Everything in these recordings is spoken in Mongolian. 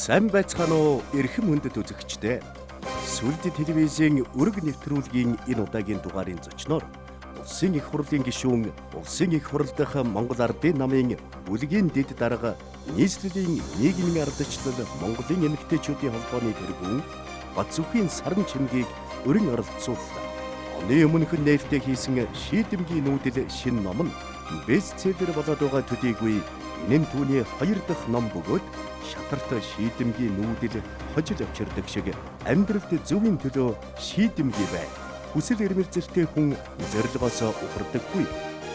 Сайн байцгаана уу, эрхэм хүндэт үзэгчдээ. Сүлд телевизийн өрг нэвтрүүлгийн энэ удаагийн дугаарын зочноор Улсын их хурлын гишүүн, Улсын их хурал дахь Монгол Ардын намын бүлгийн дэд дарга, нийслэлийн нийгмийн ардчлал Монголын эмэгтэйчүүдийн холбооны тэргүүн Батзүхийн саран чимгийг өрн оролцууллаа. Оны өмнөхөн нээлттэй хийсэн шийдэмгий нүүдэл шинэ ном нь бестселлер болоод байгаа төдийгүй энэ нь түүний хоёр дахь ном бөгөөд шатарт шийдэмгий нүүдэл хожил авчирдаг шиг амьдралд зөвийн төлөө шийдэмгий бай. Хүсэл эрмэлзэлтэй хүн зорилгоос ухардаггүй.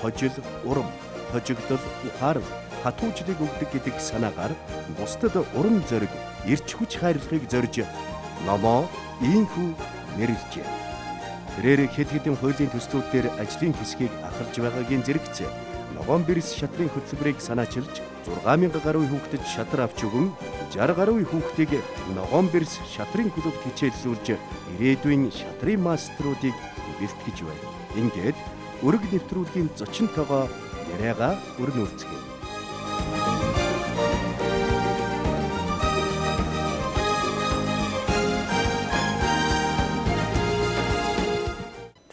Хожил, урам, хожигдол, ухаарал, хатуужлыг өгдөг гэдэг санаагаар бусдад урам зориг, эрч хүч хайрлахыг зорж номоо ийхүү нэрлэжээ. Тэрээр хэд хэдэн хуулийн төслүүд дээр ажлын хэсгийг ахалж байгаагийн зэрэгцээ ногоон бэрс шатрын хөтөлбөрийг санаачилж 6000 гаруй хүүхдэд шатар авч өгөн 60 гаруй хүүхдийг ногоон бэрс шатрын клубт хичээллүүлж ирээдүйн шатрын мастеруудыг бэлтгэж байна. Ингээд өрг нэвтрүүлгийн зочинтойгоо яриагаа өрнүүлцгээе.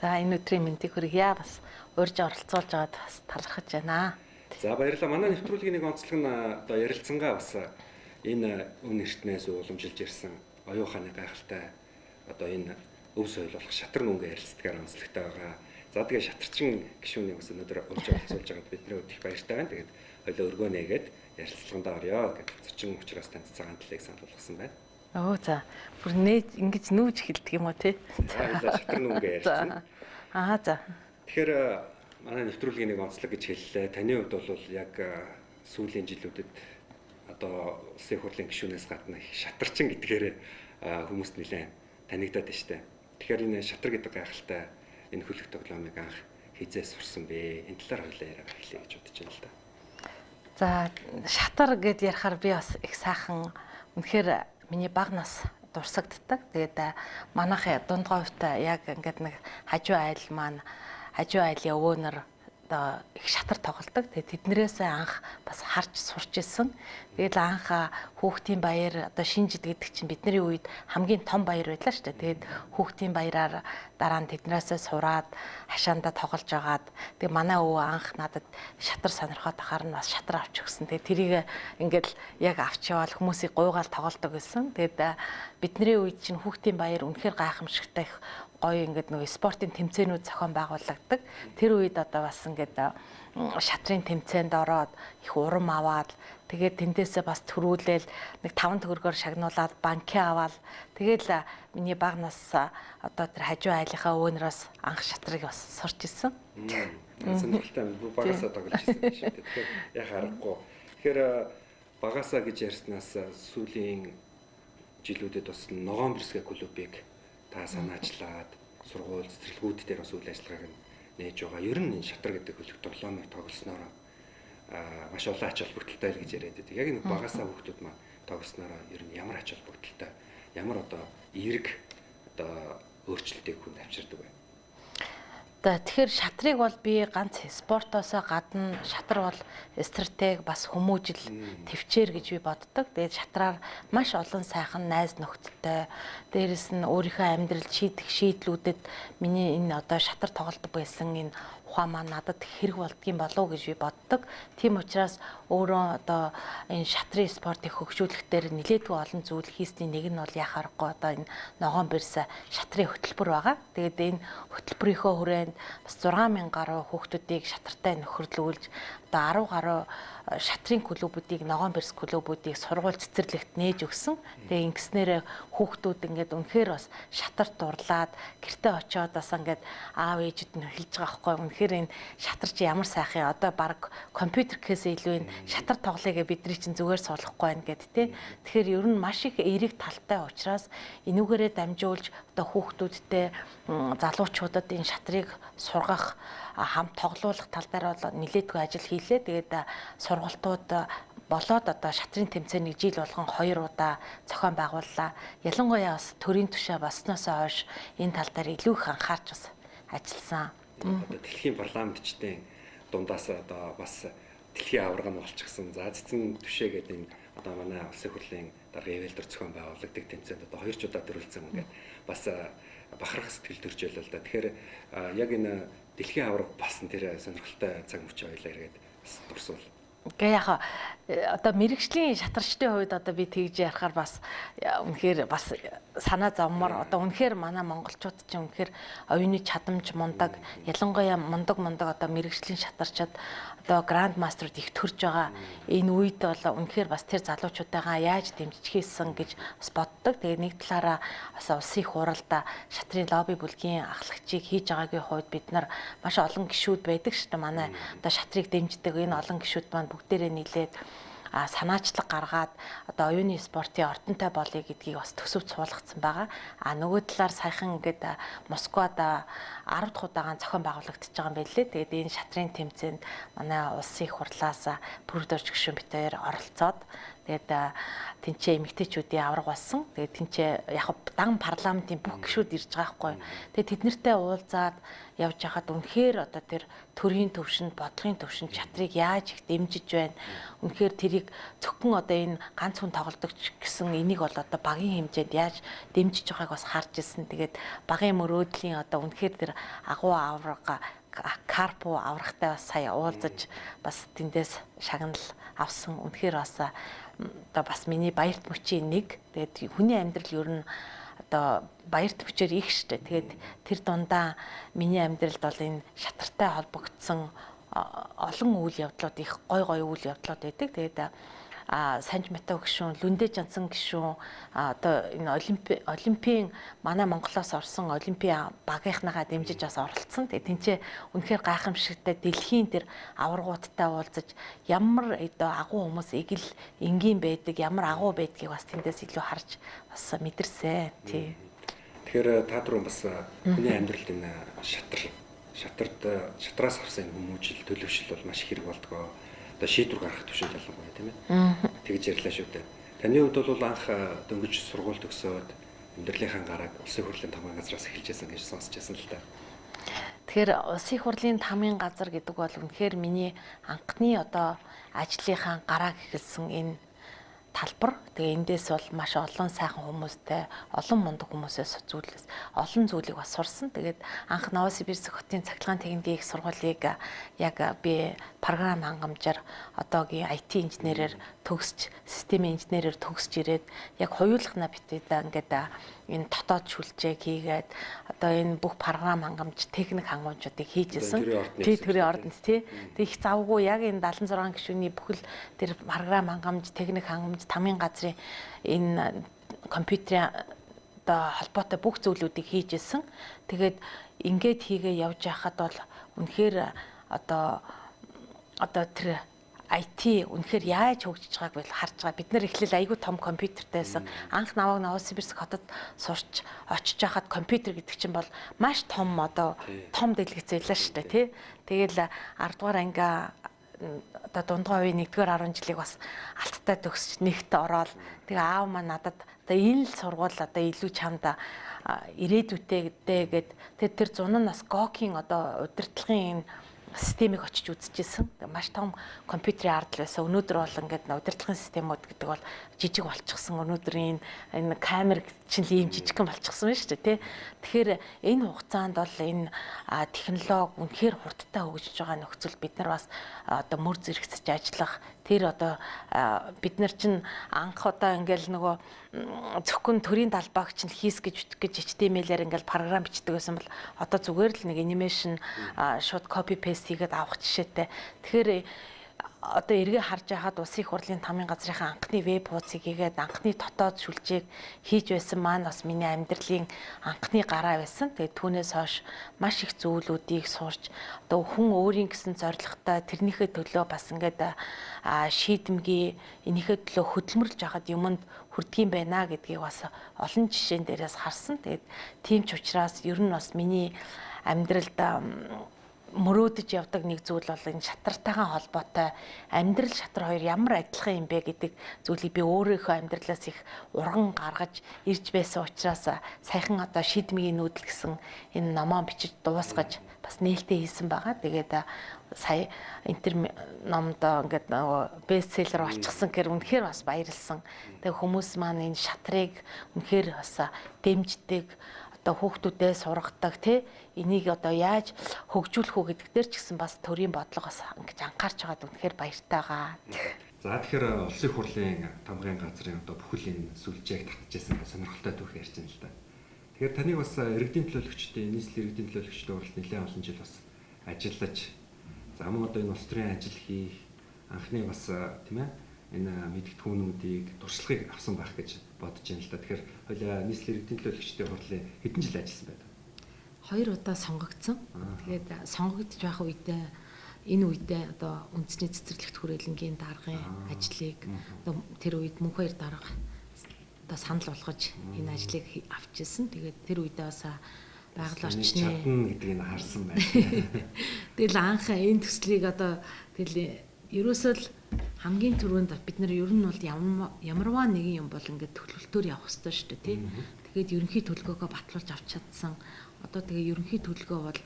За, энэ өдрийн мэндийг хүргье. Бас урьж оролцуулж байгаад бас талархаж байна. За, баярлалаа. Манай нэвтрүүлгийн нэг онцлог нь одоо ярилцсангаа бас энэ өн эртнээс уламжилж ирсэн оюун ухааны гайхалтай одоо энэ өв соёл болох шатар нүүнгээ ярилцдгаар онцлогтой байгаа. За, тэгээ шатарчин гишүүнийг бас өнөөдөр урьж оролцуулж байгаад бидний хувьд их баяртай байна. Тэгээд хоёлоо өргөө нээгээд ярилцлагандаа орё гэж зочин учраас танд цагаан талыг санал болгосон байна. Өө за, бүр нээж ингэж нүүж эхэлдэг юм уу те? За, шатар нүүнгээ ярилцсан. Аа за. Тэгэхээр манай нэвтрүүлгийн нэг онцлог гэж хэллээ. Таны хувьд бол яг сүүлийн жилүүдэд одоо улсын их хурлын гишүүнээс гадна их шатарчин гэдгээр хүмүүст нэлээд танигдаад байна штэ. Тэгэхээр энэ шатар гэдэг гайхалтай энэ хөлөх тоглоомыг анх хизээ сурсан бэ? Энэ талаар хоёлаа яриа эхлэе гэж бодож байна л да. За, шатар гэд ярихаар би бас их сайхан, үнэхээр миний бага нас дурсагддаг. Тэгээд манайх дундгой хувьтай яг ингээд нэг хажуу айл маань, хажуу айлын өвөөнөр одоо их шатар тоглодог. Тэгээд тэднэрээсээ анх бас харж сурч исэн. Тэгээд анх хүүхдийн баяр, одоо шинэ жил гэдэг чинь бидний үед хамгийн том баяр байлаа шүү дээ. Тэгээд хүүхдийн баяраар дараа нь тэднээсээ сураад хашаандаа тоглож агаад, тэгээд манай өвөө анх надад шатар сонирхоод ахаар нь бас шатар авч өгсөн. Тэгээд тэрийг ингээд яг авч яваал хүмүүсийг гуйгаал тоглодог гэсэн. Тэгээд бидний үед чинь хүүхдийн баяр үнэхээр гайхамшигтай их гоё ингээд нөгөө спортын тэмцээнүүд зохион байгуулагддаг. Тэр үед одоо бас ингээд шатрын тэмцээнд ороод их урам аваад, тэгээд тэндээсээ бас төрүүлээл нэг 5 төгрөгөөр шагнуулаад банкин аваад, тэгэл миний бага нас одоо тэр хажуу айлынхаа өвөөнөөс анх шатрыг бас сурч ирсэн. Сонирхолтой, багасаа тоглож ирсэн юм шиг. Тэгэхээр яг харахгүй. Тэгэхээр багасаа гэж ярьснаас сүүлийн жилүүдэд бас ногоон бэрсгэ клубыг та санаачлаад сургууль цэцэрлэгүүд дээр бас үйл ажиллагааг нь нээж байгаа. Ер нь энэ шатар гэдэг хөлөг тоглоомыг тоглоснороо маш олон ач холбогдолтой л гэж яриад байдаг. Яг энэ багасаа хүүхдүүд маань тоглоснороо ер нь ямар ач холбогдолтой, ямар одоо эерэг одоо өөрчлөлтийг хүнд авчирдаг вэ? За, тэгэхээр шатрыг бол би ганц спортоосоо гадна шатар бол стратеги, бас хүмүүжил, төвчээр гэж би боддог. Тэгээд шатраар маш олон сайхан найз нөхдөдтэй, дээрэс нь өөрийнхөө амьдрал шийдэх шийдлүүдэд миний энэ одоо шатар тоглодог байсан энэ ухаан маань надад хэрэг болдгийм болов уу гэж би боддог. Тийм учраас өөрөө одоо энэ шатрын спортыг хөгжүүлэх дээр нэлээдгүй олон зүйл хийсний нэг нь бол яхаа аргагүй одоо энэ ногоон бэрс шатрын хөтөлбөр байгаа. Тэгээд энэ хөтөлбөрийнхөө хүрээнд бас 6000 гаруй хүүхдүүдийг шатартай нөхөрлүүлж, одоо 10 гаруй шатрын клубүүдийг, ногоон бэрс клубүүдийг сургууль цэцэрлэгт нээж өгсөн. Тэгээ ингэснээрээ хүүхдүүд ингээд үнэхээр бас шатарт дурлаад гэртээ очиод бас ингээд аав ээжүүд нь хэлж байгаа байхгүй, үнэхээр энэ шатар чи ямар сайхан, одоо баг компьютер гэхээс илүү энэ шатар тоглоё гэ бидний чинь зүгээр суулгахгүй байна гэд тэ. Тэгэхээр ер нь маш их эерэг талтай учраас энүүгээрээ дамжуулж одоо хүүхдүүдтэй, залуучуудад энэ шатрыг сургах, хамт тоглуулах тал дээр бол нэлээдгүй ажил хийлээ. Тэгээд сургалтууд болоод одоо шатрын тэмцээнийг жил болгон 2 удаа зохион байгууллаа. Ялангуяа бас төрийн тушаа болсноос хойш энэ тал дээр илүү их анхаарч бас ажилласан. Одоо дэлхийн парламентчдын дундаас одоо бас дэлхийн аварга нь болчихсон. За, цэцэн түшээ гэдэг энэ одоо манай улсын хурлын дарга Эвелдер зохион байгуулагдаг тэмцээнд одоо 2 ч удаа төрөлцсөн ингээд бас бахарх сэтгэл төрж байлаа л да. Тэгэхээр яг энэ дэлхийн аварга болсон тэр сонирхолтой цаг мөч байлаа эргээд бас дурсвал. Гэ яха одоо мэрэгжлийн шатарчдын хувьд одоо би тэгж ярихаар бас үнэхээр бас санаа зовмор одоо үнэхээр манай монголчууд чинь үнэхээр оюуны чадамж мундаг, ялангуяа мундаг одоо мэрэгжлийн шатарчид одоо гранд мастерууд их төрж байгаа энэ үед бол үнэхээр бас тэр залуучуудаагаа яаж дэмжиж хийсэн гэж бас боддог. Тэгээ нэг талаараа бас улсын их хуралд шатрын лобби бүлгийн ахлагчийг хийж байгаагийн хувьд бид нар маш олон гишүүд байдаг шүү дээ. Манай одоо шатрыг дэмждэг энэ олон гишүүд маань бүгдээрээ нийлээд санаачлаг гаргаад одоо оюуны спортын ордонтой болъё гэдгийг бас төсөв цуулгацсан байгаа. А нөгөө талаар саяхан ингээд Москвад 10 дахь удаага зохион байгуулагдчихж байгаа юм байна лээ. Тэгээд энэ шатрын тэмцээнд манай улсын их хурлаас Пүрдорж гишүүн бит хоёр оролцоод тэгээд тэнцээ эмэгтэйчүүдийн авраг болсон. Тэгээд тэнцээ яг дан парламентын бүх гишүүд ирж байгаа байхгүй. Тэгээд тэд нартай уулзаад явж хахад үнэхээр одоо тэр төрийн төвшөнд, бодлогын төвшөнд шатрыг яаж их дэмжиж байна. Үнэхээр тэрийг зөвхөн одоо энэ ганц хүн тоглодог гэсэн энийг бол одоо багийн хэмжээнд яаж дэмжиж байгааг бас харж ирсэн. Тэгээд багийн мөрөөдлийн одоо үнэхээр тэр агуу авраг Карпу аврахтай бас сая уулзаж бас тэндээс шагнал авсан. Үнэхээр бас одоо бас миний баярт мөчийн нэг. Тэгээд хүний амьдрал ер нь одоо баярт мөчээр их штэ. Тэгээд тэр дундаа миний амьдралд бол энэ шатартай холбогдсон олон үйл явдлууд их гой гой үйл явдлууд байдаг. Тэгээд Санж Мато гишүүн, Лүндэ Жансан гишүүн одоо энэ олимпийн манай Монголоос орсон олимпийн багийнхнагаа дэмжиж бас оролцсон. Тэгээ тэнцээ үнэхээр гайхамшигтай дэлхийн тэр аваргуудтай уулзаж ямар одоо агуу хүмүүс эгэл энгийн байдаг, ямар агуу байдгийг бас тэндээс илүү харж бас мэдэрсэн. Тий. Тэгэхээр та түрүүн бас хүний амьдралд энэ шатраас авсан энэ хүмүүжил, төлөвшил бол маш хэрэг болдгоо. Одоо шийдвэр гаргах төвшөнд ялангуяа тийм ээ. Тэгж ярьлаа шүү дээ. Таны хувьд бол анх дөнгөж сургууль төгсөөд амьдралынхаа гарааг улсын хурлын тамгын газраас эхэлж байсан гэж сонсч байсан л та. Тэгэхээр улсын хурлын тамгын газар гэдэг бол үнэхээр миний анхны одоо ажлынхаа гарааг эхэлсэн энэ талбар. Тэгээ эндээс бол маш олон сайхан хүмүүстэй, олон мундаг хүмүүсээс зүйлээс олон зүйлийг бас сурсан. Тэгээд анх Новосибирск хотын цахилгаан техникийн их сургуулийг яг би програм хангамжаар одоогийн IT инженерээр төгсч, системийн инженерээр төгсч ирээд яг хоёулахна битээ ингээд энэ дотоод шүлжээг хийгээд одоо энэ бүх програм хангамж, техник хангамжуудыг хийжсэн. Тий, төрийн ордонд тий. Тэг их завгүй яг энэ 76 гишүүний бүхэл тэр програм хангамж, техник хангамж, тамийн газрын энэ компьютерийн одоо холбоотой бүх зүйлүүдийг хийжсэн. Тэгээд ингээд хийгээ явж байхад бол үнэхээр одоо тэр IT үнэхээр яаж хөгжиж байгааг бол харж байгаа. Бид нар эхлээл айгүй том компьютертэй байсан. Анх намайг Новосибирск хотод сурч очиж байхад компьютер гэдэг чинь бол маш том одоо том дэлгэц байлаа шүү дээ, тий. Тэгэл 10 дугаар анги одоо дундгой үеийн 1-р 10 жилийг бас алттай төгсч нэгт ороод тэгээ аав маань надад одоо энэ л сургууль одоо илүү чамд ирээдүйтэй гэд тэр зун нь бас ГОК-ийн одоо удирдлагын энэ системийг очиж үзчихсэн. Маш том компьютерийн ардл байсан. Өнөөдөр бол ингээд удирдлагын системүүд гэдэг бол жижиг болчихсон. Өнөөдөр энэ камер чинь л ийм жижигхэн болчихсон байна шүү дээ, тий. Тэгэхээр энэ хугацаанд бол энэ технологи үнэхээр хурдтай хөгжиж байгаа нөхцөл бид нар бас одоо мөр зэрэгцэж ажиллах тэр одоо бид нар чинь анх одоо ингээл нөгөө зөвхөн төрийн талбайг чинь хийс гэж HTML-ээр ингээл програм бичдэг байсан бол одоо зүгээр л нэг анимашн шууд copy paste хийгээд авах жишээтэй. Тэгэхээр одоо эргээ харж байхад улсын их хурлын тамийн газрынхаа анхны веб хуудсыг хийгээд анхны дотоод шүлжээг хийж байсан маань бас миний амьдралын анхны гараа байсан. Тэгээд түүнээс хойш маш их зүйлүүдийг сурч одоо хүн өөрийн гэсэн зорилготой тэрнийхээ төлөө бас ингээд шийдэмгий энийхээ төлөө хөдөлмөрлж байхад юмд хүрдгийм байна гэдгийг бас олон жишээн дээрээс харсан. Тэгээд тийм ч учраас ер нь бас миний амьдралд Мөрөөдөж явдаг нэг зүйл бол энэ шатартайгаа холбоотой амьдрал, шатар хоёр ямар адилхан юм бэ гэдэг зүйлийг би өөрийнхөө амьдралаас их урган гаргаж ирж байсан учраас саяхан одоо "Шидмигийн нүүдэл" гэсэн энэ номоо бичиж дуусгаж бас нээлттэй хийсэн байгаа. Тэгээд сая интер номд ингээд нөгөө бестселлер болчихсон гэхээр үнэхээр бас баярлсан. Тэгээ хүмүүс маань энэ шатрыг үнэхээр бас дэмждэг, одоо хүүхдүүдээ сургадаг, тий, энийг одоо яаж хөгжүүлэх үү гэдэг дээр ч гэсэн бас төрийн бодлого бас ингэж анхаарч байгаад үнэхээр баяртай байгаа. За, тэгэхээр улсын хурлын тамгын газрын одоо бүхэл энэ сүлжээг татчихсан сонирхолтой түүх ярьж байна л да. Тэгэхээр таныг бас иргэдийн төлөөлөгчдийн, нийслэлийн иргэдийн төлөөлөгчдийн хурлд нэлээд олон жил бас ажиллаж, за мөн одоо энэ улс төрийн ажил хийх анхны бас, тийм ээ, энэ мэдгэдэггүүнүүдийг туршлагыг авсан байх гэж бодож байна л да. Тэгэхээр хоёлаа нийслэлийн иргэдийн төлөөлөгчдийн хурлын хэдэн жил ажилласан байдаг? Хоёр удаа сонгогдсон. Тэгээд сонгогдож байх үедээ, энэ үедээ одоо үндэсний цэцэрлэгт хүрээлэнгийн даргын ажлыг одоо тэр үед Мөнхбаяр дарга одоо санал болгож энэ ажлыг авч ирсэн. Тэгээд тэр үедээ бас байгаль орчны чадна гэдгийг нь харсан байна. Тэгэл анх энэ төслийг одоо тэгэл ерөөсөө л хамгийн түрүүнд бид нар ер нь бол ямарваа нэгэн юм бол ингээд төлөвлөлтөөр явах ёстой шүү дээ, тий. Тэгээд ерөнхий төлөвлөгөөгөө батлуулж авч чадсан. Одоо тэгээ ерөнхий төлөвлөгөө бол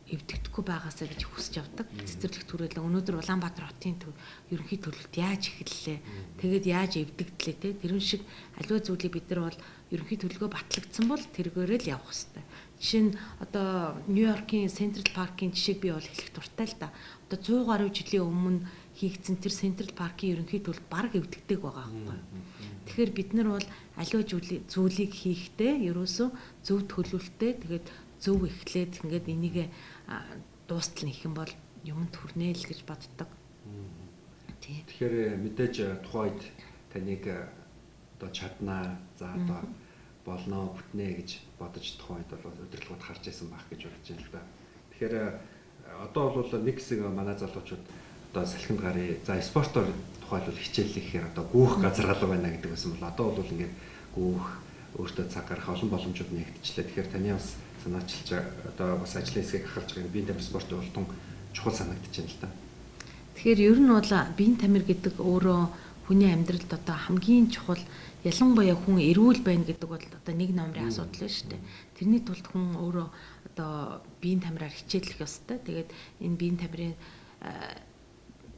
эвдэгдэхгүй байгаасаа гэж хүсэж явдаг. Цэцэрлэг түрээлэн өнөөдөр Улаанбаатар хотын ерөнхий төлөвлөлт яаж эхэллээ? Тэгээд яаж эвдэгдлээ, те? Тэрэн шиг аливаа зүйлийг бид нар бол ерөнхий төлөвлөгөө батлагдсан бол тэргээрээ л явах хэрэгтэй. Жишээ нь одоо Нью-Йоркийн Централ Паркийн жишээг би бол хэлэх дуртай л да. Одоо 100 гаруй жилийн өмнө хийгдсэн тэр Централ Паркийн ерөнхий төлөвлөлт бараг эвдэгдэг байгаа байхгүй юу? Тэгэхээр бид нар бол аливаа зүйлийг хийхдээ ерөөсөө зөв төлөвлөлттэй, тэгээд зөв эхлээд ингээд энийг дуустал нь их юм бол юмд хүрнэ л гэж боддог. Тий. Тэгэхээр мэдээж тухайн үед таныг одоо чаднаа, за одоо болно, бүтнэ гэж бодож тухайн үед бол удирдлагууд харж байсан байх гэж бодож байна л да. Тэгэхээр одоо бол нэг хэсэг манай залуучууд одоо салхинд гарыг, за спортоор тухайлбал хичээллэх гэхээр одоо гүүх газар галуу байна гэдэг байсан бол одоо бол ингээд гүүх, өөртөө цаг гаргах олон боломжууд нэгтчлээ. Тэгэхээр таны бас санаачилж одоо бас ажлын хэсгийг ахалж байгаа биеийн тамир спортын бол тун чухал санагдаж байна л да. Тэгэхээр ер нь бол биеийн тамир гэдэг өөрөө хүний амьдралд одоо хамгийн чухал, ялангуяа хүн эрүүл байна гэдэг бол одоо нэг номерын асуудал шүү дээ. Тэрний тулд хүн өөрөө одоо биеийн тамираар хичээллэх ёстой. Тэгээд энэ биеийн тамирын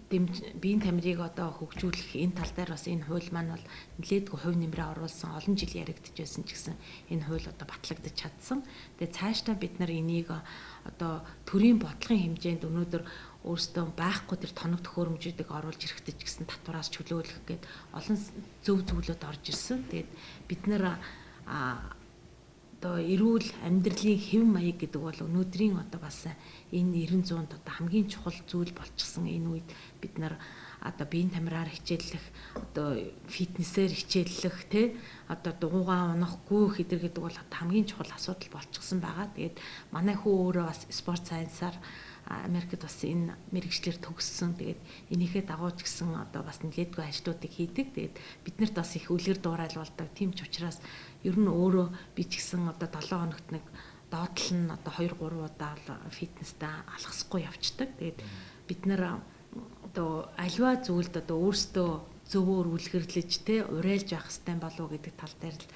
биеийн тамирыг одоо хөгжүүлэх энэ тал дээр бас энэ хууль маань бол нэлээдгүй хувь нэмрээ оруулсан, олон жил яригдж байсан ч гэсэн энэ хууль одоо батлагдаж чадсан. Тэгээ цаашдаа бид нар энийг одоо төрийн бодлогын хэмжээнд өнөөдөр өөрсдөө байхгүй тэр тоног төхөөрөмжүүдийг оруулж ирэхдээ ч гэсэн татвараас чөлөөлөх гээд олон зөв зүйлүүд орж ирсэн. Тэгээд бид нар одоо эрүүл амьдралын хэв маяг гэдэг бол өнөөдрийн одоо бас энэ 90 100-нд одоо хамгийн чухал зүйл болчихсон энэ үед бид нар одоо биеийн тамираар хичээллэх, одоо фитнесээр хичээллэх, тэ, одоо дугуйгаа унахгүй хэдэр гэдэг бол одоо хамгийн чухал асуудал болчихсон байгаа. Тэгээд манай хүү өөрөө бас спорт сайенсаар Америкт бас энэ мэргэжлээр төгссөн. Тэгээд энийхээ дагуу ч гэсэн одоо бас нэлээдгүй ажлуудыг хийдэг. Тэгээд биднэрт бас их үлгэр дуурайл болдог. Тийм ч учраас ер нь өөрөө би ч гэсэн одоо 7 хоногт нэг доотлол нь одоо 2 3 удаа фитнестэй алхасгүй явцдаг. Тэгээд бид нар одоо альва зүйлд одоо өөрсдөө зөвөөр үлгэрлэж, те, урайлж явах хэрэгтэй болов уу гэдэг тал дээр л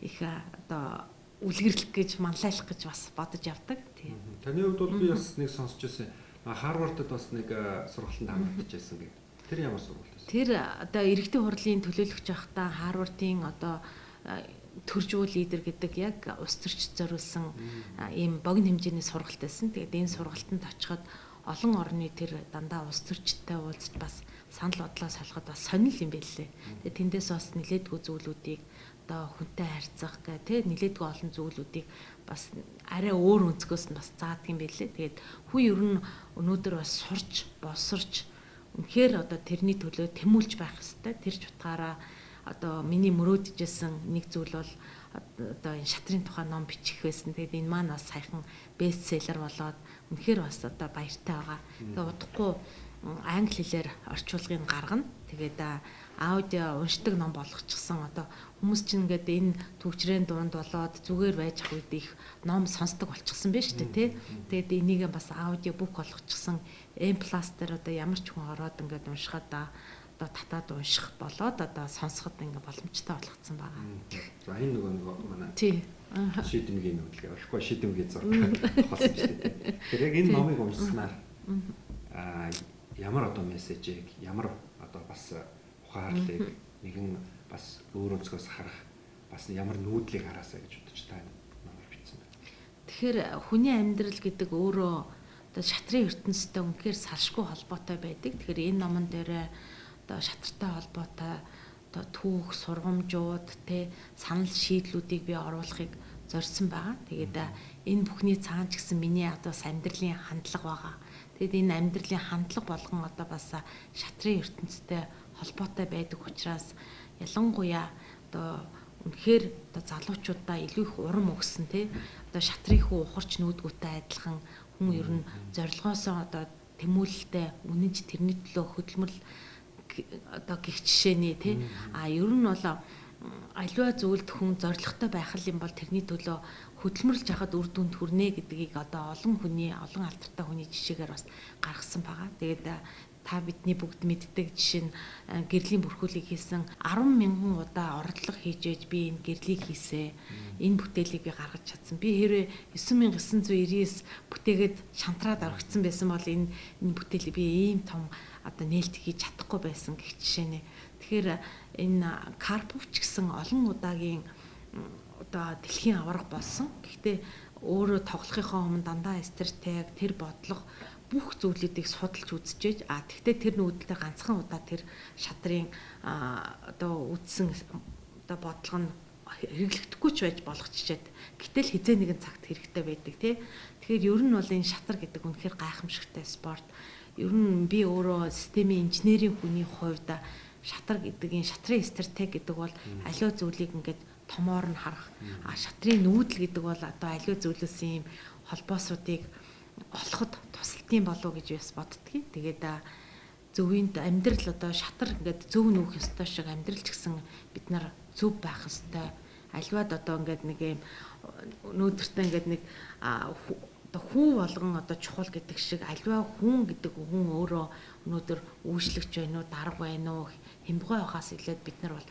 их одоо үлгэрлэх гэж, манлайлах гэж бас бодож явдаг. Тийм. Таны хувьд бол би бас нэг сонсч байсан. Харвардад бас нэг сургалтанд хамрагдаж байсан гэх. Тэр ямар сургалт вэ? Тэр одоо иргэдийн хурлын төлөөлөгч байхдаа Харвардын одоо төржүү лидер гэдэг яг улс төрчид зориулсан ийм богино хэмжээний сургалт байсан. Тэгээд энэ сургалтанд очиход олон орны тэр дандаа улс төрчидтэй уулзаж бас санал бодлоо солиход бас сонирл юм байлээ. Тэгээд тэндээс бас нэлээдгүй зүйлүүдийг одоо хүнтэй харьцах гэх, тэ, нэлээдгүй олон зүйлүүдийг бас арай өөр өнцгөөс нь бас заадаг юм байлээ. Тэгээд хүн ер нь өнөөдөр бас сурч, боловсрч үнэхээр одоо тэрний төлөө тэмүүлж байх хэвээр. Тэр ч утгаараа одоо миний мөрөөдөжсэн нэг зүйл бол одоо энэ шатрын тухай ном бичих байсан. Тэгээд энэ маань бас саяхан бестселлер болоод үнэхээр бас одоо баяртай байгаа. Тэгээд удахгүй англи хэлээр орчуулгыг гаргана. Тэгээд аудио уншдаг ном болгочихсон. Одоо хүмүүс чинь ингээд энэ түгжрээн дунд болоод зүгээр байж ах үед их ном сонсдог болчихсон байна шүү дээ, тий. Тэгээд энийг бас аудио бүх болгочихсон. M+ дээр одоо ямар ч хүн ороод ингээд уншихад одоо татаад унших болоод одоо сонсоход ингээд боломжтой болгоцсон байгаа. За энэ нөгөө манай тий шийдэмгийн нүүдэл болохгүй шийдэмгийн зураг болсон шүү дээ. Тэгэхээр яг энэ номыг уншсанаар ямар одоо мессежийг, ямар одоо бас ухаарлыг нэгэн бас өөр өнцгөөс харах бас ямар нүүдлийг хараасаа гэж бодож та номоор бичсэн байна. Тэгэхээр хүний амьдрал гэдэг өөрөө одоо шатрын ертөнцтэй үнэхээр салшгүй холбоотой байдаг. Тэгэхээр энэ номон дээр одоо шатартай холбоотой одоо түүх, сургамжууд, тэ санал шийдлүүдийг би оруулахыг зорьсон байгаа. Тэгээд энэ бүхний цаана ч гэсэн миний одоо амьдралын хандлага байгаа. Тэгэд энэ амьдралын хандлага болгон одоо бас шатрын ертөнцтэй холбоотой байдаг учраас ялангуяа одоо үнэхээр одоо залуучуудаа илүү их урам өгсөн, тий. Одоо шатрын хүү ухарч нүүдгүүтэй адилхан хүн ер нь зорилгоосоо одоо тэмүүлэлтэй үнэнч тэрний төлөө хөдөлмөрлөл одоо гих жишээний, тий. А ер нь бол аливаа зүйлд хүн зорилготой байх юм бол тэрний төлөө хөдөлмөрлж хахад үр дүнд хүрнэ гэдгийг одоо олон хүний, олон алдартай хүний жишээгээр бас гаргасан байгаа. Тэгээд та бидний бүгд мэддэг жишээ нь гэрлийн бүрхүүлийг хийсэн 10 мянган удаа оролдлого хийж ээж би энэ гэрлийг хийсэ. Энэ бүтээлийг би гаргаж чадсан. Би хэрвээ 9999 бүтээгээд шантраад орхицсан байсан бол энэ бүтээлийг би ийм том одоо нээлт хийж чадахгүй байсан гэх жишээ нэ. Тэгэхээр энэ Карпов ч гэсэн олон удаагийн одоо дэлхийн аварга болсон. Гэхдээ өөрөө тоглохынхоо өмнө дандаа стратеги, тэр бодлого бүх зүйлүүдийг судалж үзчихэж, а тэгтээ тэр нүүдэлтэй ганцхан удаа тэр шатрын одоо үдсэн одоо бодлого нь хэрэглэгдэхгүй ч байж болох жишээд. Гэтэл хизээ нэгэн цагт хэрэгтэй байдаг, тий. Тэгэхээр ер нь бол энэ шатар гэдэг үнэхээр гайхамшигтай спорт. Ер нь би өөрөө системийн инженерийн хүний хувьд шатар гэдэг энэ шатрын стратеги гэдэг бол аливаа зүйлийг ингээд томоор нь харах. А шатрын нүүдэл гэдэг бол одоо аливаа зүйлээс ийм холбоосуудыг олоход тусалдсан болов гэж бас боддгийг. Тэгээд зөвийн амьдрал одоо шатар ингээд зөв нүүх ёстой шиг амьдрал ч гэсэн бид нар зөв байх ёстой. Аливаад одоо ингээд нэг юм өнөөдөртөө ингээд нэг одоо хүн болгон одоо чухал гэдэг шиг аливаа хүн гэдэг хүн өөрөө өнөөдөр үйлчлэгч байна уу, дарга байна уу, хэмбгой байхаас илээд бид нар бол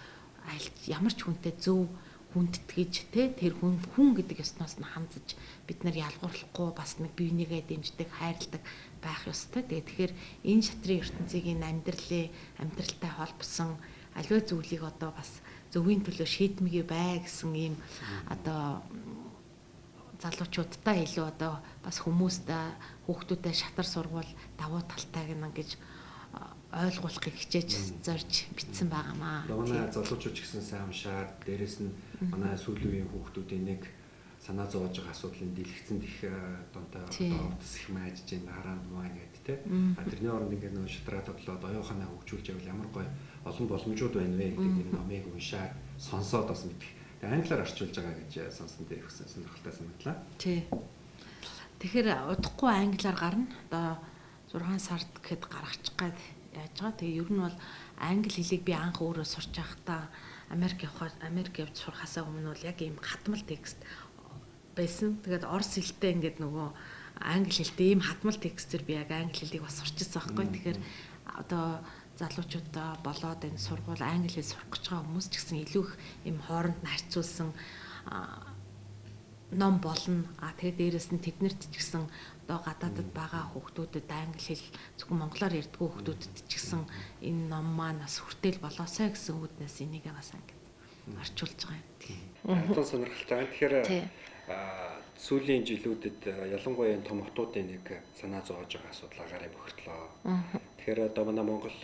ямар ч хүнтэй зөв хүндэтгэж, тэ тэр хүн хүн гэдэг ёсноос нь хандаж бид нар ялгуурлахгүй бас нэг бие бинийгээ дэмждэг, хайрладаг байх ёстой. Тэгээ тэгэхээр энэ шатрын ертөнцийг энэ амьдралын амьдралтай холбосон аливаа зүйлийг одоо бас зөвийн төлөө шийдмэгээ бай гэсэн ийм одоо залуучуудтай илүү одоо бас хүмүүстээ хүүхдүүдэд шатар сургуул давуу талтайг нь ингэж ойлгуулахыг хичээж зорж бичсэн байгаамаа. Манай залуучууд ч гэсэн сайн уншаад, дээрэс нь манай сүүлийн үеийн хүүхдүүдийн нэг санаа зовоож байгаа асуудлын дэлгэцэнд их донтой одоо утас их маажж байна, хараанд маа гэдэг те. А тэрний оронд ингээд нөө шатраа тоглоод оюун ухаанаа хөгжүүлж явбал ямар гоё олон боломжууд байна вэ гэдэг энэ номыг уншаад сонсоод бас мэдэх. Тэгээ англиар орчуулж байгаа гэж сонсон дээр их сонирхолтой санагдлаа. Тий. Тэгэхээр удахгүй англиар гарна. Одоо 6 сард гэхэд гаргачих гад яаж байгаа. Тэгээ ер нь бол англи хэлийг би анх өөрөө сурч байхдаа Америк явхаар Америк явж сурахаасаа өмнө бол яг ийм хадмал текст байсан. Тэгээд орос хэлтэй ингээд нөгөө англи хэлтэй ийм хадмал текстээр би яг англи хэлийг бас сурчсан байхгүй. Тэгэхээр одоо залуучуудаа болоод энэ сургууль англи хэл сурах гэж байгаа хүмүүс ч гэсэн илүү их ийм хооронд нь харьцуулсан ном болно. А тэгээ дээрэс нь тэднэрт ч гэсэн одоо гадаадд байгаа хүүхдүүдэд англи хэл зөвхөн монголоор ярьдгүй хүүхдүүдэд ч гэсэн энэ ном маань бас хүртэл болоосой гэсэн үүднээс энийг бас ангид орчуулж байгаа юм. Тон сонирхолтой. Тэгэхээр сүүлийн жилүүдэд ялангуяа энэ том хотуудын нэг санаа зовоож байгаа асуудал агарын бохирдлоо. Тэгэхээр одоо манай Монгол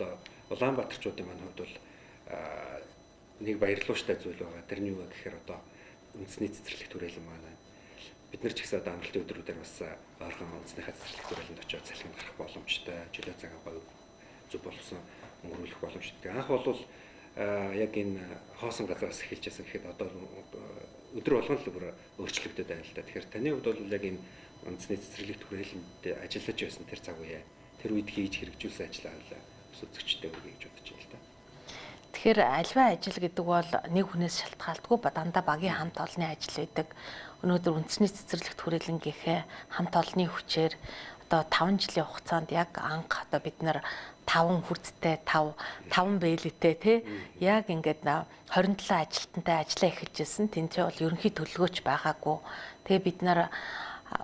Улаанбаатарчуудын маань хувьд бол нэг баярлууштай зүйл байгаа. Тэр нь юу вэ гэхээр одоо үндэсний цэцэрлэг түрээлэн маань байна. Бид нар ч гэсэн одоо амралтын өдрүүдээр бас ойрхон үндэснийхээ цэцэрлэг түрээлэнд очиод салхинд гарах боломжтой, чөлөө цагаа гоё зөв болсон өнгөрүүлэх боломжтой. Анх бол яг энэ хоосон газараас эхэлж байсан гэхэд одоо өдөр болгон л бүр өөрчлөгдөд байна л да. Тэгэхээр таны хувьд бол яг энэ үндэсний цэцэрлэг түрээлэнд ажиллаж байсан тэр цаг үе. Тэр үед хийж хэрэгжүүлсэн ажлаа хоёлаа бас үзэгчтэй хүргэе гэж бодож байна л да. Тэгэхээр альва ажил гэдэг бол нэг хүнээс шалтгаалдаггүй, дандаа багийн хамт олонны ажил байдаг. Өнөөдөр үндэсний цэцэрлэгт хүрээлэнгийнхээ хамт олонны хүчээр одоо 5 жилийн хугацаанд яг анх одоо бид нар 5 хүрцтэй 5 бээлийтэй тий яг ингээд 27 ажилтнтай ажиллаа эхэлж ирсэн. Тэнцээ бол ерөнхий төлөвлөгөөч байгаагүй. Тэгээ бид нар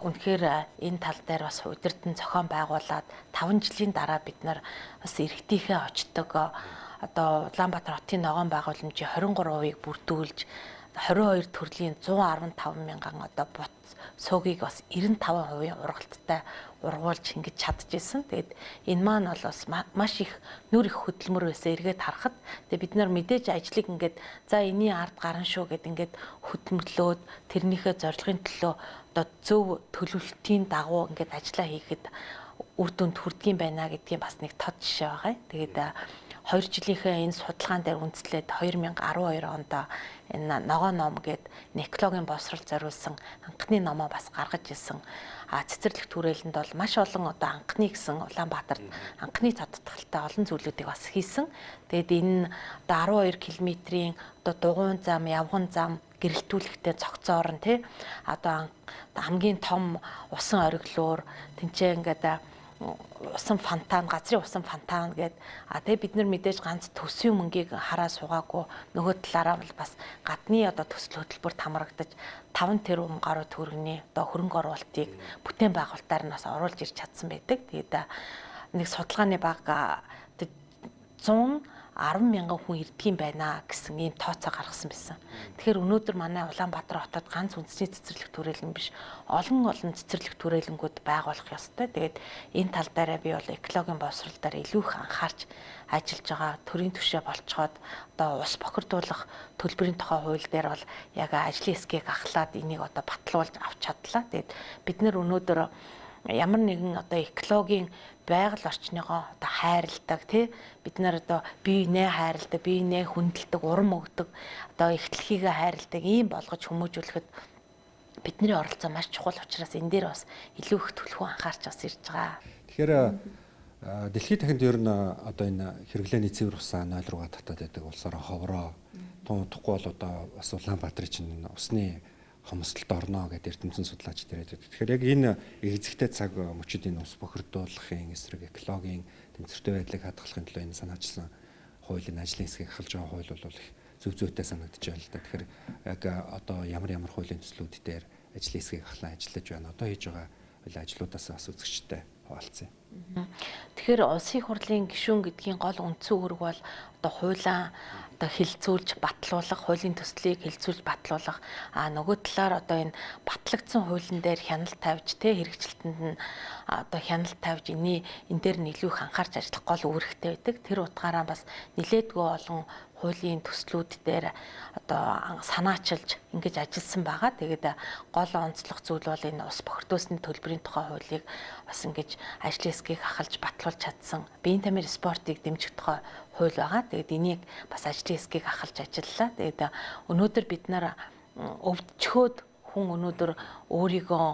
үнэхээр энэ тал дээр бас удирдан зохион байгуулад 5 жилийн дараа бид нар бас иргэдийнхээ очдог одоо Улаанбаатар хотын ногоон байгууламжийн 23%-ыг бүрдүүлж 22 төрлийн 115 мянган одоо бут суугийг бас 95% ургалттай ургуулж ингэж чадчихсэн. Тэгээд энэ маань бол бас маш их нүр их хөдөлмөр байсан эргээд харахад. Тэгээд бид нар мэдээж ажлыг ингээд за энэний ард гарan шүү гэд ингээд хөдөлмөрлөөд тэрнийхээ зорилгын төлөө одоо зөв төлөвлөлтийн дагуу ингээд ажиллаа хийхэд үр дүнд хүрдгийн байна гэдгийн бас нэг тод жишээ байгаа. Тэгээд 2 жилийнхээ энэ судалгаан дээр үндэслээд 2012 онд энэ ногоон ном гээд экологийн боловсрол зориулсан анхны номоо бас гаргаж ирсэн. А цэцэрлэг түрээлэнд бол маш олон одоо анхны гэсэн Улаанбаатарт анхны тодтолтой олон зүйлүүдийг бас хийсэн. Тэгээд энэ одоо 12 км-ийн одоо дугуйн зам, явган зам гэрэлтүүлэхтэй цогцоор нь тий одоо хамгийн том усан ориглоор тэнцээ ингээд усан фонтан, газрын усан фонтан гээд тэгээ бид нар мэдээж ганц төсвийн мөнгийг хараа суугаагүй нөгөө талаараа бол бас гадны одоо төсөл хөтөлбөрт хамрагдаж 5 тэрбум гаруй төгрөгийн одоо хөрөнгө оруулалтыг бүтээн байгуулалтаар нь бас оруулж ирч чадсан байдаг. Тэгээд нэг судалгааны баг 110 мянган хүн ирдэг юм байна гэсэн ийм тооцоо гаргасан байсан. Тэгэхээр өнөөдөр манай Улаанбаатар хотод ганц үндэсний цэцэрлэг түрээлэн биш, олон олон цэцэрлэг түрээлэнгүүд байгуулах ёстой. Тэгээд энэ тал дээрээ би бол экологийн боловсрол дээр илүү их анхаарч ажиллаж байгаа. Төрийн түвшээ болцоход одоо ус бохирдуулах төлбөрийн тухай хууль дээр бол яг ажлын хэсгийг ахлаад энийг одоо батлуулж авч чадлаа. Тэгээд бид нэр өнөөдөр ямар нэгэн одоо экологийн байгаль орчныгоо одоо хайрладаг тий бид нар одоо биенээ хайрладаг, биенээ хүндэлдэг, урам өгдөг, одоо их дэлхийгээ хайрладаг ийм болгож хүмүүжүүлэхэд бидний оролцоо маш чухал учраас энэ дээр бас илүү их түлхүү анхаарч бас ирж байгаа. Тэгэхээр дэлхийд дахинд ер нь одоо энэ хэрэглээний цэвэр усаа 0 руугаа татаад байдаг улсаараа ховроо тун удахгүй бол одоо бас Улаанбаатарын чинь усны хомсдолд орно гэдэг эрдэмтэн судлаач дээр байдаг. Тэгэхээр яг энэ эгзэгтэй цаг мөчид энэ ус бохирдуулахын эсрэг экологийн тэнцвэртэй байдлыг хадгалахын төлөө энэ санаачилсан хуулийн ажлын хэсгийг ахалж байгаа хууль бол их зөв зүйтэй санагдаж байна л да. Тэгэхээр яг одоо ямар ямар хуулийн төслүүд дээр ажлын хэсгийг ахлан ажиллаж байна. Одоо хийж байгаа ажлуудаас бас үзэгчтэй хуваалцъя. Тэгэхээр улсын их хурлын гишүүн гэдгийн гол үндсэн үүрэг бол одоо хуулиа одоо хилцүүлж батлуулах, хуулийн төслийг хилцүүлж батлуулах, а нөгөө талаар одоо энэ батлагдсан хуулийн дээр хяналт тавьж тэ хэрэгжилтэнд нь одоо хяналт тавьж энэ дээр нь илүү их анхаарч ажиллах гол үүрэгтэй байдаг. Тэр утгаараа бас нилээдгүй олон хуулийн төслүүд дээр одоо санаачилж ингэж ажилласан байгаа. Тэгээд гол онцлог зүйл бол энэ ус бохирдуулсны төлбөрийн тухай хуулийг бас ингэж ажлын хэсгийг ахалж батлуулж чадсан. Биеийн тамир спортыг дэмжих тухай хууль байгаа. Тэгээд энийг бас ажлын хэсгийг ахалж ажиллалаа. Тэгээд өнөөдөр бид нар өвдчхөөд хүн өнөөдөр өөрийгөө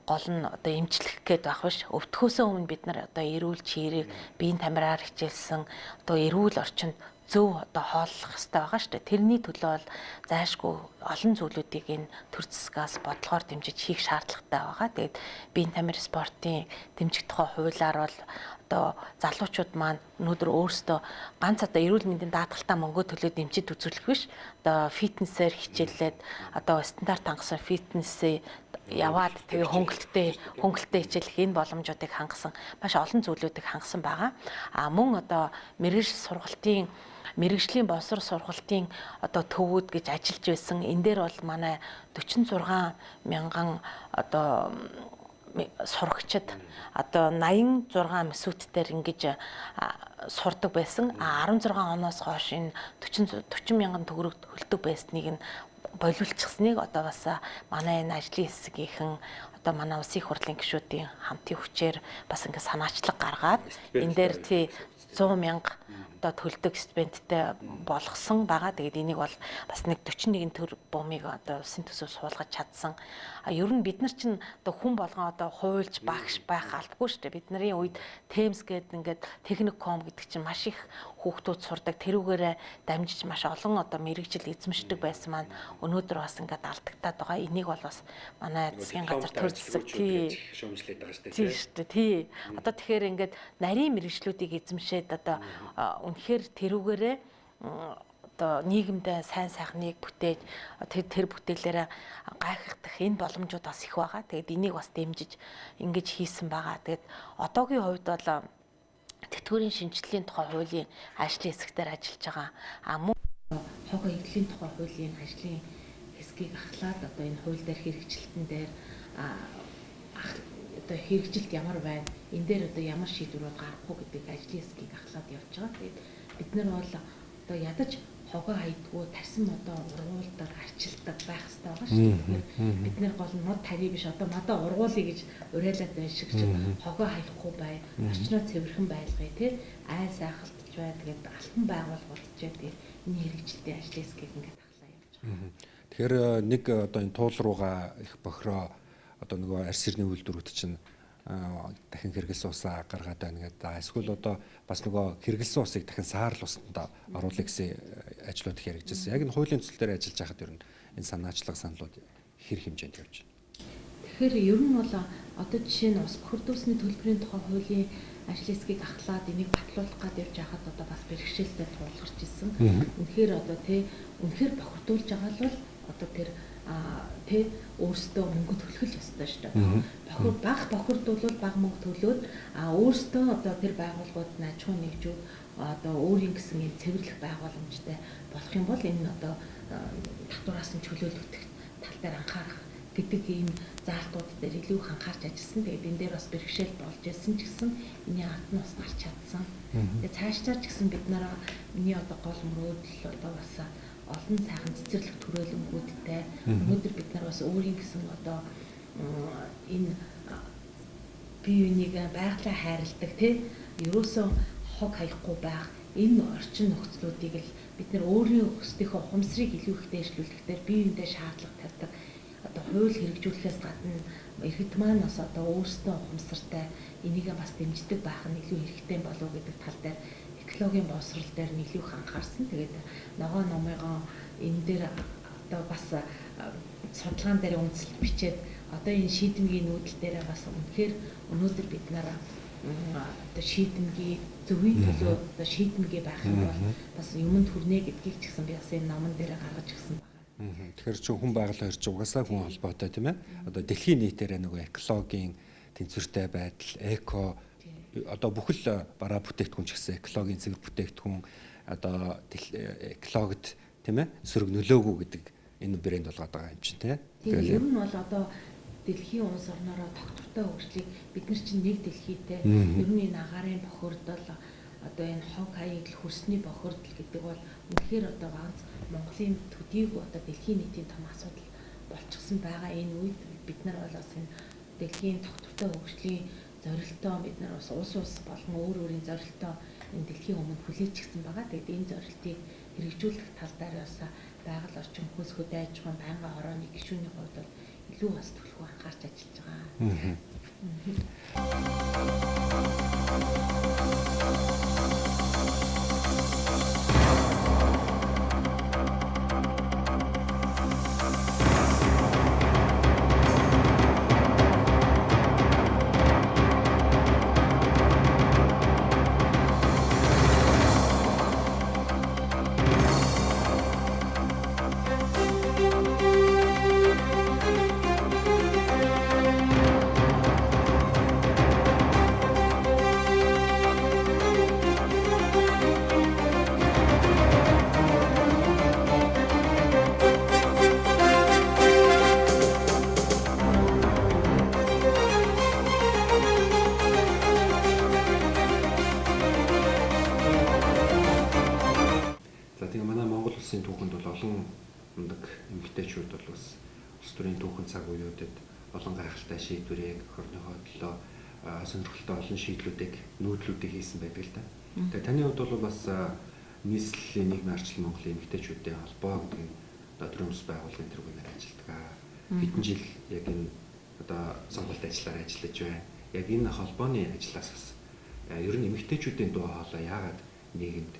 гол нь одоо эмчлэх гээд байх биш. Өвдөхөөсөө өмнө бид нар одоо эрүүл чирэг, биеийн тамираар хичээлсэн одоо эрүүл орчинд зөв одоо хооллох хэрэгтэй байгаа шүү дээ. Тэрний төлөө бол зайлшгүй олон зүйлүүдийг энэ төр засгаас бодлогоор дэмжиж хийх шаардлагатай байгаа. Тэгээд биеийн тамир спортын дэмжих тухай хуулиар бол одоо залуучууд маань өнөөдөр өөрсдөө ганц одоо эрүүл мэндийн даатгалтай мөнгө төлөө дэмжиж үзүүлэх биш. Одоо фитнесээр хичээллээд одоо стандарт хангасан фитнесээ яваад тэгээ хөнгөлөлттэй хичээлэх энэ боломжуудыг хангасан маш олон зүйлүүдийг хангасан байгаа. А мөн одоо мэргэжил сургалтын мэргэжлийн боловсрол сургалтын одоо төвүүд гэж ажиллаж байсан. Энэ дээр бол манай 46 мянган одоо сурагчид одоо 86 мэсүүтээр ингэж сурдаг байсан. А 16 оноос хойш энэ 40 мянган төгрөг төлдөг байсныг нь болиулчихсныг одоо бас манай энэ ажлын хэсгийнхэн одоо одоо манай улсын их хурлын гишүүдийн хамтын хүчээр бас ингээд санаачлаг гаргаад энэ дээр тий 100 мянга одоо төлдөг стипендтэй болгосон байгаа. Тэгээд энийг бол бас нэг 41 тэрбумыг одоо улсын төсөв суулгаж чадсан. А ер нь бид нар чинь одоо хүн болгон одоо хуульч багш байх албагүй шүү дээ. Бид нарын үед ТЭМС гэдэг ингээд техникком гэдэг чинь маш их хүүхдүүд сурдаг. Тэрүүгээрээ дамжиж маш олон одоо мэрэгжил эзэмшдэг байсан маань өнөөдөр бас ингээд алдагтаад байгаа. Энийг бол бас манай засгийн газар төр засаг тий шүүмжлээд байгаа шүү дээ. Тий шүү дээ. Тий. Одоо тэгэхээр ингээд нарийн мэрэгжлүүдийг эзэмшээд одоо үнэхээр тэрүүгээрээ одоо нийгэмдээ сайн сайхныг бүтээж тэр бүтээлээрээ гайхах энэ боломжууд бас их байгаа. Тэгээд энийг бас дэмжиж ингэж хийсэн байгаа. Тэгээд одоогийн хувьд бол тэтгэврийн шинжилгээний тухай хуулийн ажлын хэсэгтэр ажиллаж байгаа. А мөн хог хаягдлын тухай хуулийн ажлын хэсгийг ахлаад одоо энэ хууль дээр хэрэгжилтэн дээр одоо хэрэгжилт ямар байна, энэ дээр одоо ямар шийдвэрүүд гарах уу гэдэг ажлын хэсгийг ахлаад явж байгаа. Тэгээд бид нар бол одоо ядаж хогоо хайдгуу тарсан модоо ургуулдаг, арчилдаг байх хэрэгтэй байгаа шүү дээ. Бид нар гол нь мод тарий биш, одоо модоо ургуулъя гэж уриалаад байх шиг чинь хогоо хаяхгүй бай, орчноо цэвэрхэн байлгая тий, айл сайхалтж бай, тэгээд алтан байгууллагууд ч тэгээд энэ хэрэгжилтийн ажлын хэсгийг ингээд ахлаа явж байгаа. Тэгэхээр нэг одоо энэ туул руугаа их бохироо одоо нөгөө арьс хэрний үйлдвэрүүд чинь дахин хэрэгэлсэн усаа гаргаад байна гэдэг. Эсвэл одоо бас нөгөө хэрэгэлсэн усыг дахин саарл усанд оруулах гэсэн ажлууд их яригдчихсэн. Яг энэ хуулийн төсөл дээр ажиллаж байхад ер нь энэ санаачлага саналууд хэр хэмжээнд явж байна? Тэгэхээр ер нь бол одоо жишээ нь ус бохирдуулсны төлбөрийн тухай хуулийн ажлын хэсгийг ахлаад энийг батлуулах гээд явж байхад одоо бас бэрхшээлтэй тулгарч ирсэн. Үнэхээр одоо тий үнэхээр бохирдуулж байгаа л бол одоо тэр тэ өөрсдөө мөнгө төлөх л ёстой шүү дээ. Бохир бага бохирдуулвал бага мөнгө төлөөд а өөрсдөө одоо тэр байгууллагууд нь аж ахуйн нэгжүүд одоо өөрийн гэсэн юм цэвэрлэх байгууламжтай болох юм бол энэ одоо татвараас нь чөлөөлөгдөх тал дээр анхаарах гэдэг ийм заалтууд дээр илүү их анхаарч ажилласан. Тэгээд энэ дээр бас бэрхшээл болж ирсэн ч гэсэн энэний ард нь бас гарч чадсан. Тэгээд цаашдаа ч гэсэн бид нараа миний одоо гол мөрөөдөл одоо бас олон сайхан цэцэрлэг төрөөлөнгүүдтэй өнөөдөр бид нар бас өөрийн гэсэн одоо энэ бие биенийг байгалаа хайрладаг тий ерөөсөө хог хаяхгүй байх энэ орчин нөхцлүүдийг л бид нар өөрийн өстийнхөө ухамсарыг илүү их дээшлүүлэхдээ бие биендээ шаардлага тавьдаг. Одоо хууль хэрэгжүүлэхээс гадна иргэд маань бас одоо өөрсдөө ухамсартай энийгээ бас дэмждэг байх нь илүү хэрэгтэй болов гэдэг тал дээр экологийн боловсрол дээр нь илүү их анхаарсан. Тэгээд ногоо номыгоо энэ дээр одоо бас судалгаан дээр үндэслэл бичээд одоо энэ шийдэмгийн нүүдэл дээр бас үнэхээр өнөөдөр бид нар одоо шийдэмгий зөвийн төлөө одоо шийдэмгий байх юм бол бас юмд хүрнэ гэдгийг ч гэсэн би бас энэ номон дээр гаргаж ирсэн байна. Тэгэхээр чи хүн байгаль хоёр чи угаасаа хүн холбоотой тийм ээ. Одоо дэлхийн нийтээрээ нөгөө экологийн тэнцвэртэй байдал, эко одоо бүхэл бараа бүтээгдэхүүн ч гэсэн экологийн цэвэр бүтээгдэхүүн одоо экологид тийм ээ сөрөг нөлөөгүй гэдэг энэ брэнд болгоод байгаа юм чинь тийм. Тийм ер нь бол одоо дэлхийн улс орноороо тогтвортой хөгжлийг бид нар чинь нэг дэлхийтэй ер нь энэ агаарын бохирдол одоо энэ хог хаягдл хөрсний бохирдол гэдэг бол үнэхээр одоо ганц Монголын төдийгүй одоо дэлхийн нийтийн том асуудал болчихсон байгаа. Энэ үед бид нар бол бас энэ дэлхийн тогтвортой хөгжлийн зорилтоо бид нар бас улс улс болон өөр өөрийн зорилтоо энэ дэлхийн өмнө хүлээчихсэн байгаа. Тэгээд энэ зорилтыг хэрэгжүүлэх тал дээр бас байгаль орчин хөлс хөдөө аж ахуйн байнгын хорооны гишүүний хувьд бол илүү бас түлхүү анхаарч ажиллаж байгаа. Улсын түүхэнд бол олон мундаг эмэгтэйчүүд бол бас улс төрийн түүхэн цаг үеүүдэд олон гайхалтай шийдвэрийг хорныхоо төлөө сонирхолтой олон шийдлүүдийг нүүдлүүдийг хийсэн байдаг л да. Тэгээ таны хувьд бол бас нийслэлийн нийгмийн ардчлал Монголын эмэгтэйчүүдийн холбоо гэдэг нь одоо төрийн бас байгууллагын тэргүүнээр ажилладаг. Хэдэн жил яг энэ одоо сонголт ажиллаар ажиллаж байна. Яг энэ холбооны ажлаас бас ер нь эмэгтэйчүүдийн дуу хоолой яагаад нийгэмд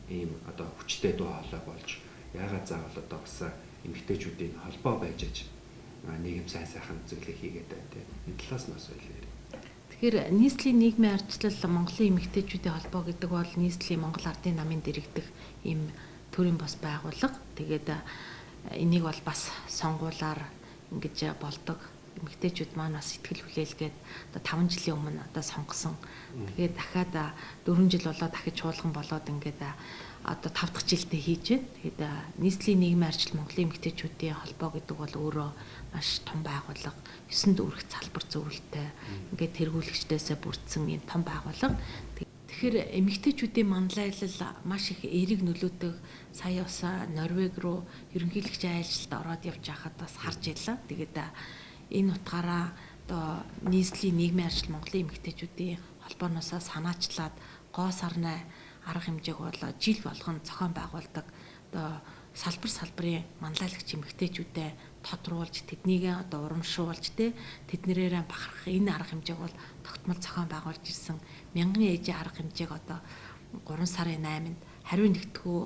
ийм одоо хүчтэй дуу хоолой болж яагаад заавал одоо бас эмэгтэйчүүдийн холбоо байж аж нийгэм сайн сайхан зүйлийг хийгээд байна те. Энэ талаас нь бас ойлоо ярив. Тэгэхээр нийслэлийн нийгмийн ардчлал Монголын эмэгтэйчүүдийн холбоо гэдэг бол нийслэлийн Монгол Ардын намын дэрэгдэх ийм төрийн бус байгууллага. Тэгээд энийг бол бас сонгуулаар ингэж болдог. Эмэгтэйчүүд маань бас сэтгэл хүлээлгээд одоо 5 жилийн өмнө одоо сонгосон. Тэгээд дахиад 4 жил болоод дахиж чуулган болоод ингээд одоо 5 дахь жилдээ хийж байна. Тэгээд нийслэлийн нийгмийн ардчлал Монголын эмэгтэйчүүдийн холбоо гэдэг бол өөрөө маш том байгууллага, 9 дүүрэх салбар зөвлөлттэй, ингээд тэргүүлэгчдээсээ бүрдсэн ийм том байгууллага. Тэгэхээр эмэгтэйчүүдийн манлайлал маш их эерэг нөлөөтэй сая бас Норвег руу ерөнхийлөгчийн айлчлалд ороод явж байхад бас харж байлаа. Тэгээд энэ утгаараа одоо нийслэлийн нийгмийн ардчлал Монголын эмэгтэйчүүдийн холбооноосоо санаачлаад гоо сарнай арга хэмжээг бол жил болгон зохион байгуулдаг. Одоо салбар салбарын манлайлагч эмэгтэйчүүдэд тодруулж тэднийг одоо урамшуулж тэднэрээрээ бахархах энэ арга хэмжээг бол тогтмол зохион байгуулж ирсэн. Мянган ээжийн арга хэмжээг одоо 3 сарын 8-нд хариу нэгтгүү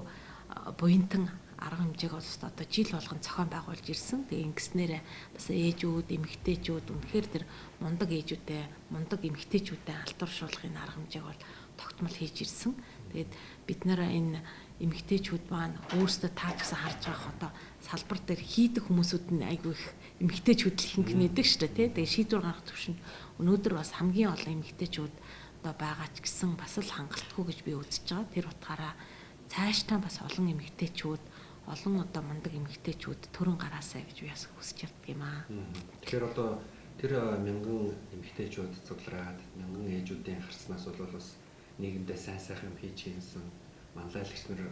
буянтан арга хэмжээг бол одоо жил болгон зохион байгуулж ирсэн. Тэгээ ингэснээр бас ээжүүд, эмэгтэйчүүд үнэхээр тэр мундаг ээжүүдээ, мундаг эмэгтэйчүүдээ алдаршуулах энэ арга хэмжээг бол тогтмол хийж ирсэн. Тэгээд бид нэр энэ эмэгтэйчүүд маань өөрсдөө таа ч гэсэн харж байгаа одоо салбар дээр хийдэг хүмүүсүүд нь айгүй их эмэгтэйчүүд л ихэнх нэдэг шүү дээ, тий. Тэгээд шийдвэр гаргах түвшинд өнөөдөр бас хамгийн олон эмэгтэйчүүд одоо байгаа ч гэсэн бас л хангалтгүй гэж би үзэж байгаа. Тэр утгаараа цаашдаа бас олон эмэгтэйчүүд, олон одоо мундаг эмэгтэйчүүд төрөн гараасай гэж би бас хүсэж явдаг юм аа. Тэгэхээр одоо тэр мянган эмэгтэйчүүд цуглараад мянган ээжүүдийн харснаас бол бас нийгэмдээ сайн сайхан юм хийж хийсэн манлайлагч нар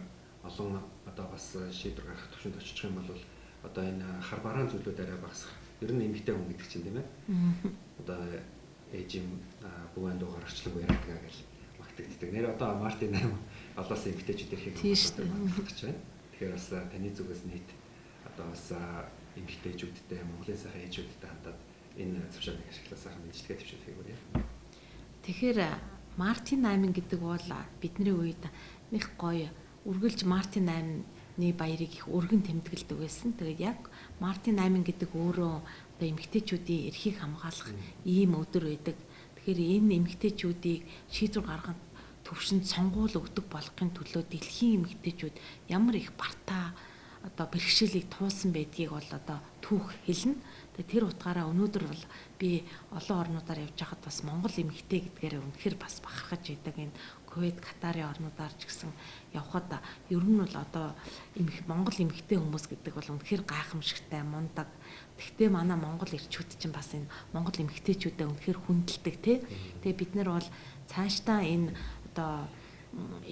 олон одоо бас шийдвэр гаргах түвшинд очих юм бол одоо энэ хар бараан зүйлүүд арай багасах. Ер нь эмэгтэй хүн гэдэг чинь тийм ээ. Одоо ээж юм бүвэн дуу гаргачлаг яриадгаа гэж магтагддаг. Нэр одоо Мартин 8 олоос эмэгтэйчүүд эрхийг хамгаалах гэж байна. Тэгэхээр бас таны зүгээс нийт одоо бас эмэгтэйчүүдтэй Монголын сайхан ээжүүдтэй хандаад энэ зөвшөөрлийг ашиглаа сайхан мэдлэгээ төвшүүлэхийг хүрье. Тэгэхээр Мартин 8 гэдэг бол бидний үед нэг гоё үргэлж Мартин 8-ны баярыг их өргөн тэмдэглэдэг байсан. Тэгээд яг Мартин 8 гэдэг өөрөө одоо эмэгтэйчүүдийн эрхийг хамгаалах ийм өдөр байдаг. Тэгэхээр энэ эмэгтэйчүүдийг шийдвэр гаргах төвшөнд сонгуул өгдөг болгохын төлөө дэлхийн эмэгтэйчүүд ямар их бартаа одоо бэрхшээлийг туулсан байдгийг бол одоо түүх хэлнэ. Тэгээ тэр утгаараа өнөөдөр бол би олон орнуудаар явж байхад бас Монгол эмэгтэй гэдгээрээ үнэхээр бас бахархаж идэг. Энэ Кувейт, Катарын орнуудаар ч гэсэн явхад ер нь бол одоо Монгол эмэгтэй хүмүүс гэдэг бол үнэхээр гайхамшигтай, мундаг. Тэгтээ манай Монгол эрчүүд чинь бас энэ Монгол эмэгтэйчүүдээ үнэхээр хүндэлдэг тий. Тэгээ бид нар бол цаашдаа энэ одоо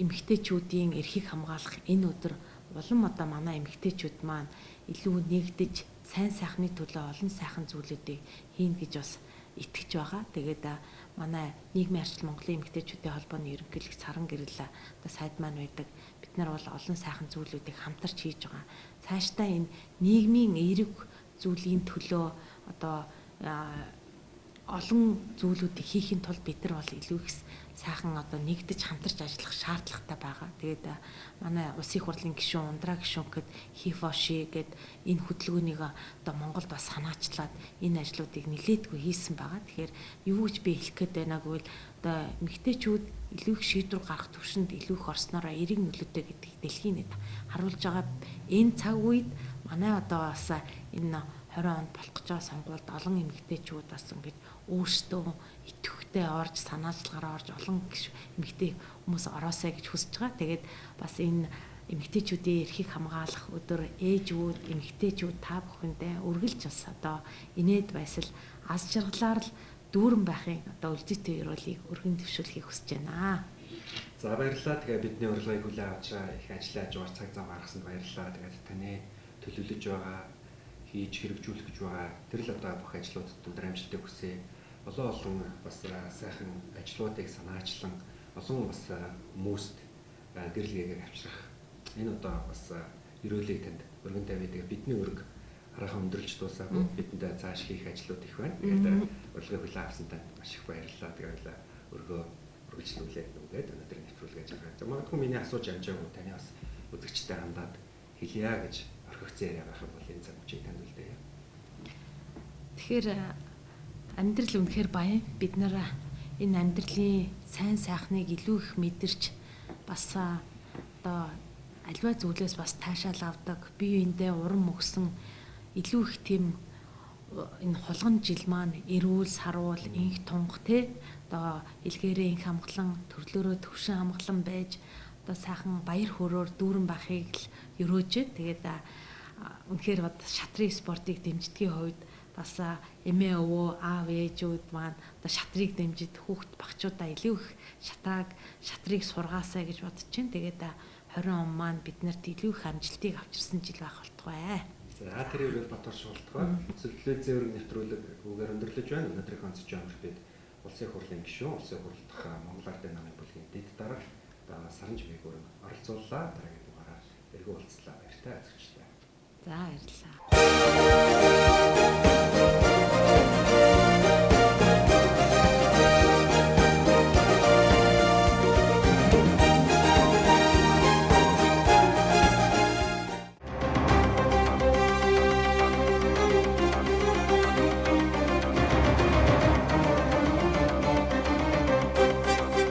эмэгтэйчүүдийн эрхийг хамгаалах энэ өдөр улам одоо манай эмэгтэйчүүд маань илүү нэгдэж сайн сайхны төлөө олон сайхан зүйлүүдийг хийнэ гэж бас итгэж байгаа. Тэгээд манай нийгмийн ардчлал Монголын эмэгтэйчүүдийн холбооны ерөнхийлөгч Саран Гэрэл одоо сайд маань байдаг. Бид нар бол олон сайхан зүйлүүдийг хамтарч хийж байгаа. Цаашдаа энэ нийгмийн эерэг зүйлийн төлөө одоо олон зүйлүүдийг хийхин тулд бид нар бол илүү их сайхан одоо нэгдэж хамтарч ажиллах шаардлагатай байгаа. Тэгээд манай улсын их хурлын гишүүн Ундраа гишүүн гэд Хифоши гэд энэ хөдөлгөөнийг одоо Монголд бас санаачлаад энэ ажлуудыг нилээдгүй хийсэн байгаа. Тэгэхээр юу гэж би хэлэх гээд байна гэвэл одоо эмэгтэйчүүд илүү их шийдвэр гаргах түвшинд илүү их орсноороо эерэг нөлөөтэй гэдгийг дэлхийн нийт харуулж байгаа. Энэ цаг үед манай одоо бас энэ 20 онд болох гэж байгаа сонгуульд олон эмэгтэйчүүд бас ингэж өөрсдөө идэвхтэй орж санаачлагаараа орж олон эмэгтэй хүмүүс ороосай гэж хүсэж байгаа. Тэгээд бас энэ эмэгтэйчүүдийн эрхийг хамгаалах өдөр ээжүүд, эмэгтэйчүүд та бүхэндээ үргэлж бас одоо инээд байсал аз жаргалаар л дүүрэн байхын одоо үлзийтэй ерөөлийг өргөн дэвшүүлэхийг хүсэж байна. За баярлалаа. Тэгээ бидний урилгыг хүлээн авч их ажлын хажуугаар цаг зам гаргасанд баярлалаа. Тэгээд таны төлөвлөж байгаа хийж хэрэгжүүлэх гэж байгаа. Тэр л одоо бүх ажлуудад өндөр амжилтыг хүсье. Олон олон бас сайхан ажлуудыг санаачлан олон бас хүмүүст гэрэлгээгээр авчрах энэ одоо бас ерөөлийг танд өргөн тавья. Тэгээ бидний өрг хараахан өндөрлж дуусаагүй, бидэнд цааш хийх ажлууд их байна. Тэгээд урилгыг хүлээн авсан танд маш их баярлалаа. Тэгээ баярлалаа. Өргөө үргэлжлүүлээд нүгээд өнөөдрийн нэвтрүүлгээ байгаа. За, магадгүй миний асууж амжаагүй таны бас үзэгчтэй хандаад хэлье гэж орхигдсон яриа байх юм бол энэ цаг мөчийг танд үлдээе. Тэгэхээр амьдрал үнэхээр баян. Бид нар энэ амьдралын сайн сайхныг илүү их мэдэрч бас одоо альва зүйлээс бас таашаал авдаг. Бие биендээ урам өгсөн илүү их тийм энэ хулган жил маань эрүүл, саруул, инх тунх те одоо илгээрээ инх амгалан, төрлөөрөө төвшин амгалан байж одоо сайхан баяр хөөрөөр дүүрэн байхыг л өрөөж. Тэгээд үнэхээр шатрын спортыг дэмждгийн хувьд бас эмээ өвөө, аав ээжүүд маань одоо шатрыг дэмжиж хүүхд багчуудаа илүү их шатрыг сургаасай гэж бодож чинь. Тэгээд 20 он маань биднэрт илүү их амжилтыг авчирсан жил байх болтугай. За, тэр өрөөл Батор шуултгаа. Цэвэрлээ зэврэг нэвтрүүлэг үгээр өндөрлөж байна. Өнөөдрийн онцгой амрах бид Улсын их хурлын гишүүн, Улсын их хурл дахь Монгол Ардын намын бүлгийн дэд дарга одоо Саранж Бээгүүрэн оролцууллаа. Дараагийн дугаараар эргүү уулзлаа. Баяртай үзэгчдээ. За, баярлалаа.